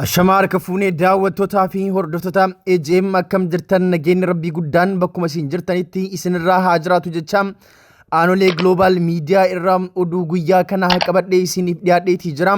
Ashamaa harka fuunee daawwattootaa fi hordoftoota AGM, akkam jirtan? Nageenyi rabbii guddaan bakkuma isin jirtanitti isinirraa haa jiraatu jecha, Aanolee Global Media irraa oduu guyyaa kana qabadhee isiniif dhiyaadheetii jira.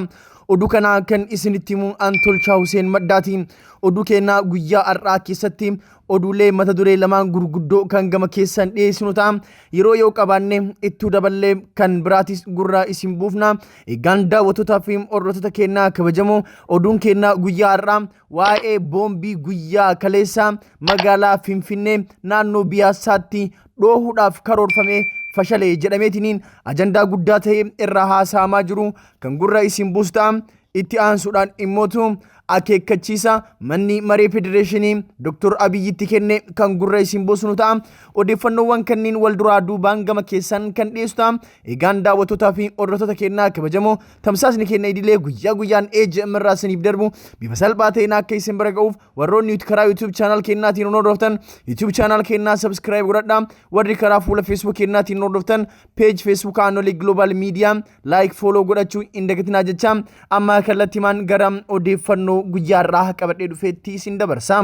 Oduu kana kan isinitti himu an Tolchaa Huseen Maddaati. Oduu keenyaa guyyaa har'aa keessatti oduulee mata duree lamaan gurguddoo kan gama keessan dhiyeessinu ta'a. Yeroo yoo qabaanne ittuu daballee kan biraatis gurra isin buufna. Egaan daawwattootaa fi hordoftoota keenyaa kabajamoo, oduun keenyaa guyyaa har'aa waa'ee boombii guyyaa kaleessaa magaalaa Finfinnee naannoo Biyaassaatti dhoohuudhaaf karoorfamee fashale jedhameetiniin ajandaa guddaa ta'e irraa haasa'amaa jiru kan gurra isin buusu ta'a. Itti aansuudhaan immootu akeekkachiisa manni maree federeeshinii Dr. Abiyyitti kenne kan gurra isin buusnu ta'a. Odeeffannoowwan kanneen wal duraa duubaan gama keessan kan dhiyeessu ta'a. Egaan daawwattootaa fi hordoftoota keenyaa kabajamoo, tamsaasni keenya idilee guyyaa guyyaan AGM irraa isiniif darbu bifa salphaa ta'een akka isin bira ga'uuf, warroonni karaa YouTube channel keenyaatiin nu hordoftan YouTube channel keenyaa subscribe godhadhaa. Warri karaa fuula Facebook keenyaatiin nu hordoftan page Facebook Aanolee Global Media like, follow godhachuu hin dagatinaa jecha, amma kallattimaan gara odeeffannoo guyyaa irraa qabadhee dhufeetti isin dabarsa.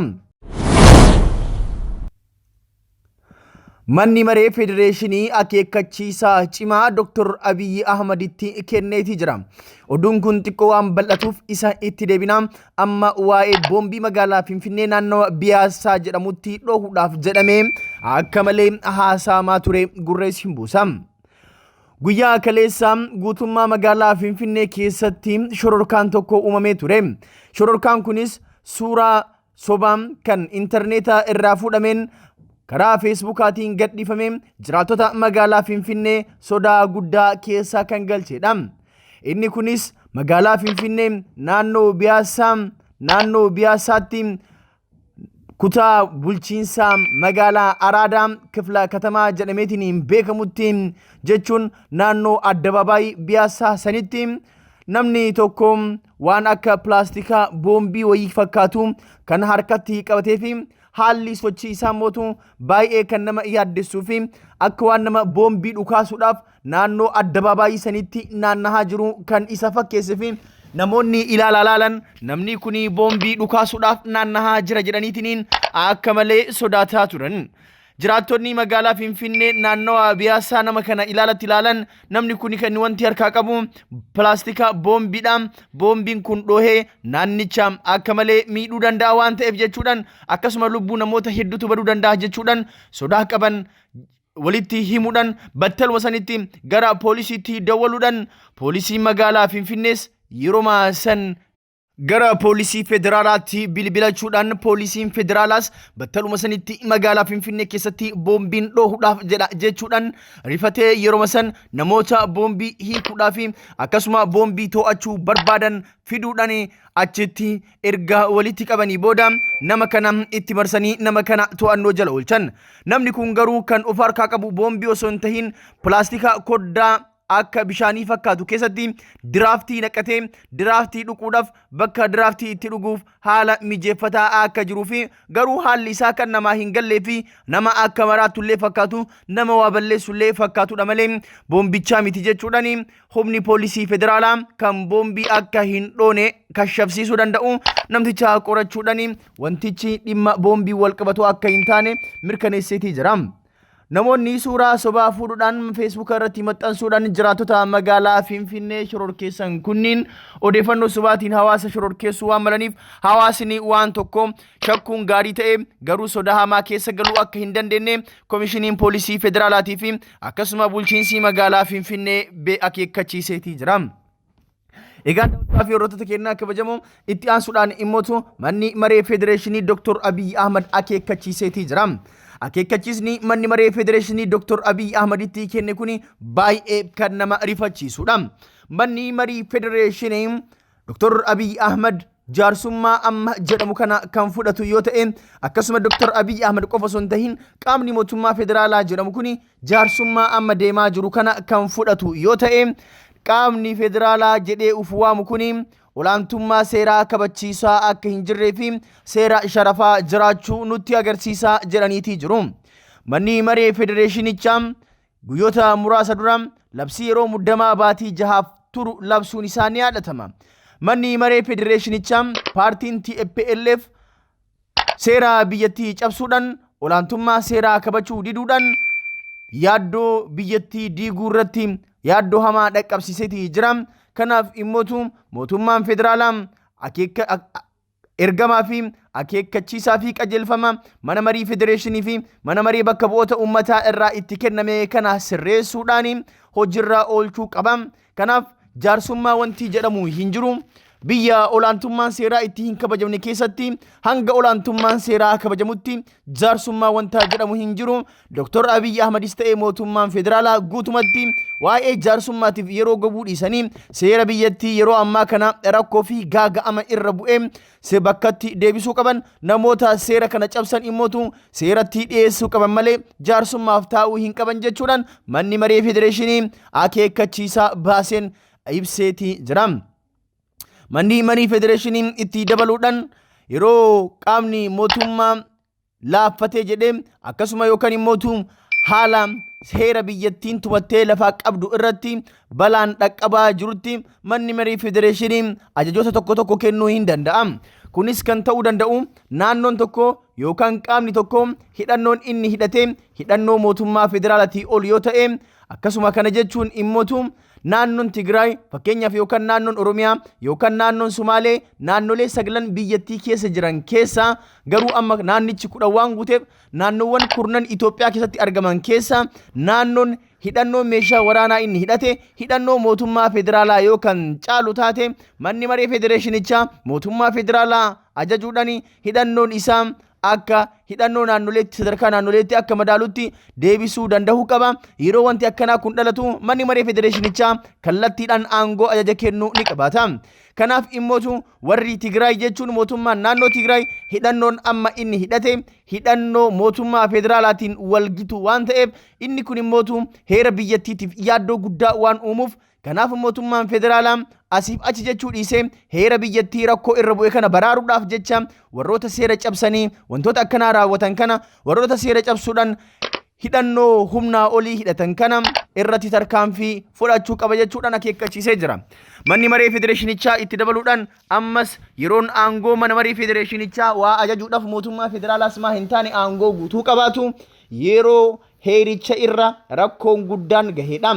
Manni maree federeeshinii akeekkachiisa cimaa Dr. Abiyyi Ahmaditti kenneetii jira. Oduun kun xiqqoo waan bal'atuuf isa itti deebina. Amma waa'ee boombii magaalaa Finfinnee naannawa Biyaassaa jedhamutti dhohuudhaaf jedhamee akka malee haasa'amaa ture gurra isin buusa. Guyyaa kaleessa guutummaa magaalaa Finfinnee keessatti shororkaan tokko uumamee ture. Shororkaan kunis suuraa sobaa kan intarneeta irraa fuudhameen karaa Feesbuukaatiin gadhiifamee jiraattota magaalaa Finfinnee sodaa guddaa keessa kan galchedha. Inni kunis magaalaa Finfinnee naannoo Biyaassaatti kutaa bulchiinsa magaalaa Araadaa Kifla Katamaa jedhameetiin beekamutti, jechuun naannoo addabaabaayii Biyaassaa sanitti, namni tokko waan akka pilaastikaa boombii wayii fakkaatu kan harkatti qabatee fi haalli sochii isaa mootu baay'ee kan nama yaaddessuu fi akka waan nama boombii dhukaasuudhaaf naannoo addabaabaayii sanitti naannahaa jiru kan isa fakkeesse fi namoonni ilaalaa laalan namni kun boombii dhukaasuudhaaf naannahaa jira jedhaniitiin akka malee sodaataa turan. Jiraattonni magaalaa Finfinnee naannawa Biyaassaa nama kana ilaalatti ilaalan, namni kun kan wanti harkaa qabu pilaastika boombiidha. Boombiin kun dhohee naannicha akka malee miidhuu danda'a waan ta'eef jechuudhaan, akkasuma lubbuu namoota hedduutu baduu danda'a jechuudhaan sodaa qaban walitti himuudhaan, battaluma sanitti gara poolisiitti dawwaluudhaan, poolisiin magaalaa Finfinnees yeroo san gara poolisii federaalaatti bilbilachuudhaan, poolisiin federaalaas battaluma sanitti magaalaa Finfinnee keessatti boombiin dhoohuudhaaf jedha jechuudhaan rifatee, yeroo san namoota boombii hiikuudhaaf akkasuma boombii to'achuu barbaadan fiduudhaan achitti erga walitti qabanii booda, nama kana itti marsanii nama kana to'annoo jala oolchan. Namni kun garuu kan of harkaa qabu boombii osoo hin tahin pilaastika koddaa akka bishaanii fakkaatu keessatti diraaftii naqatee diraaftii dhuguudhaaf bakka diraaftii itti dhuguuf haala mijeeffataa akka jiruu fi garuu haalli isaa kan namaa hin gallee fi nama akka maraattullee fakkaatu, nama waa balleessullee fakkaatudha malee boombichaa miti jechuudhaan, humni poolisii federaalaa kan boombii akka hin dhoone kashafsiisuu danda'u namticha qorachuudhaan wantichi dhimma boombii wal qabatu akka hin taane mirkaneesseetii jira. Namoonni suuraa sobaa fuudhuudhaan Feesbuuka irratti maxxansuudhaan jiraattota magaalaa Finfinnee shororkeessan kunniin odeeffannoo sobaatiin hawaasa shororkeessuu waan malaniif, hawaasni waan tokko shakkuun gaarii ta'e garuu sodaa hamaa keessa galuu akka hin dandeenye koomishiniin poolisii federaalaatii fi akkasuma bulchiinsi magaalaa Finfinnee akeekkachiiseetii jira. Egaa daawwattoota fi hordoftoota keenyaa kabajamoo, itti aansuudhaan immootu manni maree federeeshinii Dr. Abiyyi Ahmad akeekkachiiseetii jira. Akeekkachiisni manni maree federeeshinii Dr. Abiyyi Ahmaditti kenne kuni baay'ee kan nama rifachiisudha. Manni marii federeeshinii Dr. Abiyyi Ahmad jaarsummaa amma jedhamu kana kan fudhatu yoo ta'e, akkasuma Dr. Abiyyi Ahmad qofa osoo hin tahin qaamni mootummaa federaalaa jedhamu kuni jaarsummaa amma deemaa jiru kana kan fudhatu yoo ta'e, qaamni federaalaa jedhee uf waamu kuni olaantummaa seeraa kabachiisaa akka hin jirree fi seera sharafaa jiraachuu nutti agarsiisaa jedhaniitii jiru. Manni maree federeeshinichaa guyyoota muraasa dura labsii yeroo muddamaa baatii 6f turu labsuun isaa ni yaadatama. Manni maree federeeshinichaa paartiin TPLF seera biyyattii cabsuudhaan olaantummaa seeraa kabajuu diduudhaan yaaddoo biyyattii diiguu irratti yaaddoo hamaa dhaqqabsiiseeti jira. Kanaaf immootu mootummaan federaalaa akeeka ergamaa fi akeekkachiisaa fi qajeelfama mana marii federeeshinii fi mana marii bakka bu'oota uummataa irraa itti kenname kana sirreessuudhaan hojiirra oolchuu qaba. Kanaaf jaarsummaa wanti jedhamu hin jiru. Biyya olaantummaan seeraa itti hin kabajamne keessatti hanga olaantummaan seeraa kabajamutti jaarsummaa wanta jedhamu hin jiru. Dr. Abiyyi Ahmadis ta'ee mootummaan federaalaa guutumatti waa'ee jaarsummaatiif yeroo gobuu dhiisanii seera biyyattii yeroo ammaa kana rakkoo fi gaaga'ama irra bu'ee se bakkatti deebisuu qaban namoota seera kana cabsan immootu seeratti dhiyeessuu qaban malee jaarsummaaf taa'uu hin qaban jechuudhaan manni maree federeeshinii akeekkachiisa baaseen ibseetii jira. Manni marii federeeshinii itti dabaluudhaan yeroo qaamni mootummaa laaffatee jedhee akkasuma yookaan immootu haala seera biyyattiin tumattee lafaa qabdu irratti balaan dhaqqabaa jirutti manni marii federeeshinii ajajoota tokko tokko kennuu hin danda'a. Kunis kan ta'uu danda'u naannoon tokko yookaan qaamni tokko hidhannoon inni hidhate hidhannoo mootummaa federaalaatii ol yoo ta'e akkasuma kana jechuun immootu naannoon Tigraay fakkeenyaaf yookaan naannoon Oromiyaa yookaan naannoon Sumaalee naannolee saglan biyyattii keessa jiran keessaa garuu amma naannichi 10 waan guuteef naannoowwan kurnan Itoophiyaa keessatti argaman keessaa naannoon hidhannoo meeshaa waraanaa inni hidhate hidhannoo mootummaa federaalaa yoo kan caalu taate manni maree federeeshinichaa mootummaa federaalaa ajajuudhaan hidhannoon isaa akka hidhannoo naannoleetti sadarkaa naannoleetti akka madaalutti deebisuu danda'uu qaba. Yeroo wanti akkanaa kun dhalatu manni maree federeeshinichaa kallattiidhaan aangoo ajaja kennuu ni qabaata. Kanaaf immootu warri Tigraay jechuun mootummaan naannoo Tigraay hidhannoon amma inni hidhate hidhannoo mootummaa federaalaatiin walgitu waan ta'eef inni kun immootu heera biyyattiitiif yaaddoo guddaa waan uumuuf kanaaf mootummaan federaalaa asiif achi jechuu dhiisee heera biyyattii rakkoo irra bu'e kana baraaruudhaaf jecha warroota seera cabsanii wantoota akkanaa raawwatan kana warroota seera cabsuudhaan hidhannoo humnaa olii hidhatan kana irratti tarkaanfii fudhachuu qaba jechuudhaan akeekkachiisee jira. Manni maree federeeshinichaa itti dabaluudhaan ammas yeroon aangoo mana marii federeeshinichaa waa ajajuudhaaf mootummaa federaalaas maa hin taane aangoo guutuu qabaatu yeroo heericha irra rakkoon guddaan gaheedha.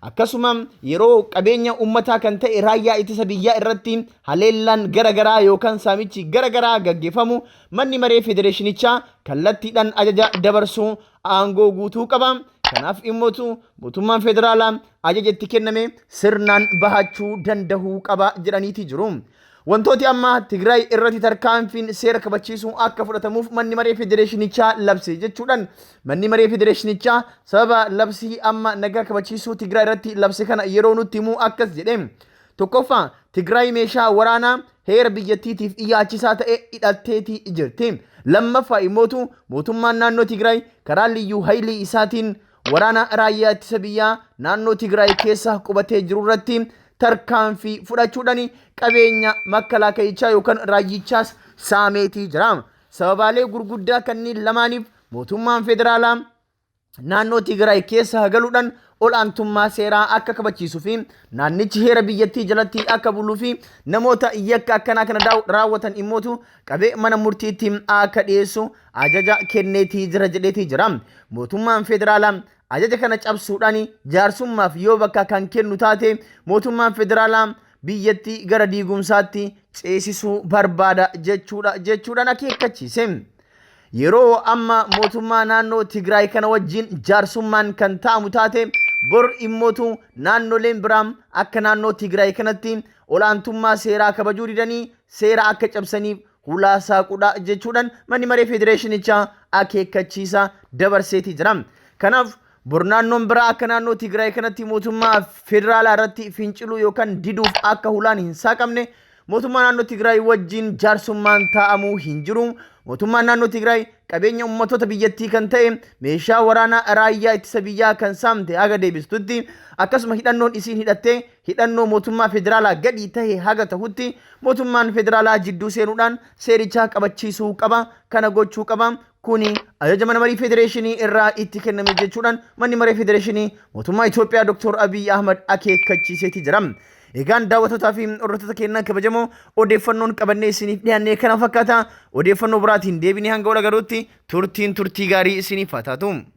Akkasuma yeroo qabeenya uummataa kan ta'e raayyaa ittisa biyyaa irratti haleellaan gara garaa yookaan saamichi gara garaa gaggeeffamu manni maree federeeshinichaa kallattiidhaan ajaja dabarsuu aangoo guutuu qaba. Kanaaf immootu mootummaan federaalaa ajaja itti kenname sirnaan bahachuu danda'uu qaba jedhaniiti jiru. Wantooti amma Tigraay irratti tarkaanfiin seera kabachiisuu akka fudhatamuuf manni maree federeeshinichaa labse jechuudhaan manni maree federeeshinichaa sababa labsii amma nagaa kabachiisuu Tigraay irratti labse kana yeroo nutti himuu akkas jedhe. Tokkoffaa Tigraay meeshaa waraanaa heera biyyattiitiif iyyaachisaa ta'e hidhatteetii jirti. Lammaffaa immootu mootummaan naannoo Tigraay karaa liyyuu haayilii isaatiin waraana raayyaa ittisa biyyaa naannoo Tigraay keessa qubatee jiru irratti tarkaanfii fudhachuudhaan qabeenya makkalaakayichaa yookaan raayyichaas saameetii jira. Sababaalee gurguddaa kanneen lamaaniif mootummaan federaalaa naannoo Tigraay keessa galuudhaan ol'aantummaa seeraa akka kabachiisuu fi naannichi heera biyyattii jalatti akka buluu fi namoota yakka akkanaa kana raawwatan immootu qabee mana murtiitti akka dhiyeessu ajaja kenneetii jira jedheetii jira. Mootummaan federaalaa ajaja kana cabsuudhaan jaarsummaaf yoo bakka kan kennu taate mootummaan federaalaa biyyattii gara diigumsaatti ceesisuu barbaada jechuudha jechuudhaan akeekkachiise. Yeroo amma mootummaa naannoo Tigraay kana wajjin jaarsummaan kan ta'amu taate bor immootu naannoleen biraa akka naannoo Tigraay kanatti olaantummaa seeraa kabajuu didanii seera akka cabsaniif hulaa saaquudha jechuudhaan manni maree federeeshinichaa akeekkachiisa dabarseetii jira. Kanaaf bor naannoon biraa akka naannoo Tigraay kanatti mootummaa federaalaa irratti finciluu yookaan diduuf akka hulaan hin saaqamne mootummaa naannoo Tigraay wajjin jaarsummaan taa'amuu hin jiru. Mootummaan naannoo Tigraay qabeenya uummattoota biyyattii kan ta'e meeshaa waraanaa raayyaa ittisa biyyaa kan saamte haga deebistutti akkasuma hidhannoon isiin hidhattee hidhannoo mootummaa federaalaa gadi ta'e haga tahutti mootummaan federaalaa jidduu seenuudhaan seerichaa qabachiisuu qaba. Kana gochuu qaba. Kuni ajaja mana marii federeeshinii irraa itti kenname jechuudhaan manni maree federeeshinii mootummaa Itoophiyaa Dr. Abiy Ahmad akeekkachiiseeti jira. Egaan daawwattootaa fi hordoftoota keenyaa kabajamoo odeeffannoon qabannee isiniif dhiyaannee kana fakkaata. Odeeffannoo biraatiin deebinee hanga wal agarruutti turtiin turtii gaarii isiniif haa taatu.